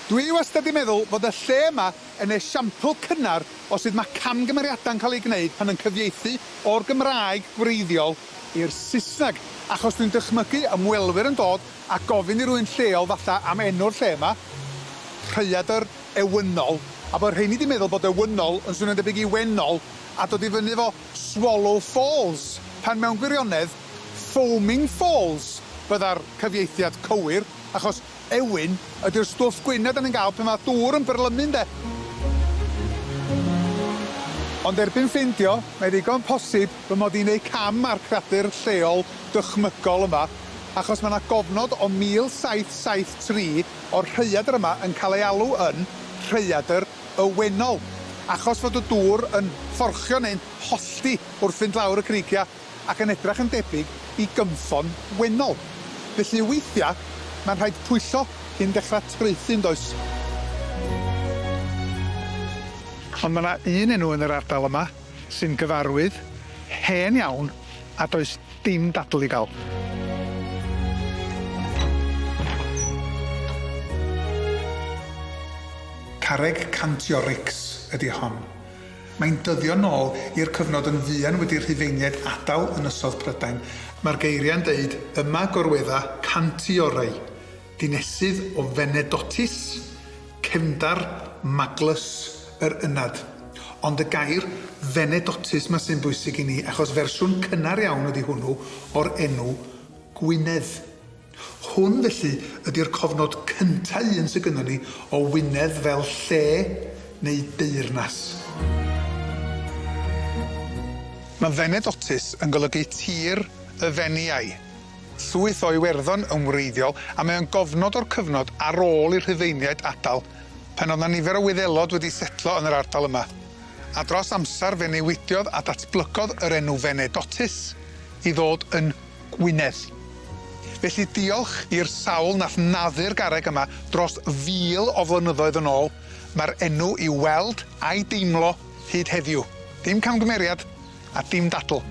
Dwi wastad 'di meddwl fod y lle yma yn esiampl cynnar o sut mae camgymeriadau'n cael eu gwneud pan yn cyfieithu o'r Gymraeg gwreiddiol i'r Saesneg, achos dwi'n dychmygu ymwelwyr yn dod a gofyn i rywun lleol falla am enw'r lle yma, Rhaeadr Ewynol, a bod rheini 'di meddwl bod ewynol yn swnio'n debyg i wennol a dod i fyny efo Swallow Falls, pan mewn gwirionedd Foaming Falls fydda'r cyfieithiad cywir, achos Ewyn ydi'r stwff gwyn 'na 'dan ni'n ga'l pan ma' dŵr yn byrlymu ynde? Ond erbyn ffeindio, mae ddigon posib fy mod i'n neud cam â'r creadur lleol dychmygol yma, achos ma' 'na gofnod o 1773 o'r rhaeadr yma yn cael ei alw yn Rhaeadr y Wennol, achos fod y dŵr yn fforchio neu'n hollti wrth fynd lawr y creigia. ac yn edrach yn debyg i gynffon wennol. Felly weithia, mae'n rhaid pwyllo cyn dechrau traethu yn does? Ond mae 'na un enw yn yr ardal yma sy'n gyfarwydd, hen iawn, a does dim dadl i gael. Carreg Cantiorix ydi hon. Mae'n dyddio nôl i'r cyfnod yn fuan wedi'r Rhufeiniaid adael Ynysodd Prydain. Mae'r geiriau'n deud, Yma gorwedda Cantiorei, dinesydd o Fenedotis, cefndar Maglus yr ynad. Ond y gair Fenedotis 'ma sy'n bwysig i ni, achos fersiwn cynnar iawn ydi hwnnw o'r enw Gwynedd. Hwn, felly, ydi'r cofnod cynta un sy gynnon ni o Wynedd fel lle neu deyrnas. Mae Fenedotus yn golygu tir y Feniai, llwyth o Iwerddon yn wreiddiol, a mae o'n gofnod o'r cyfnod ar ôl i'r Rhufeiniaid adael, pan oedd 'na nifer o Wyddelod wedi setlo yn yr ardal yma. A dros amser fe newidiodd a datblygodd yr enw Fenedotus i ddod yn Gwynedd. Felly diolch i'r sawl nath naddu'r garreg yma dros fil o flynyddoedd yn ôl, ma'r enw i'w weld a'i deimlo hyd heddiw. Dim camgymeriad a dim dadl.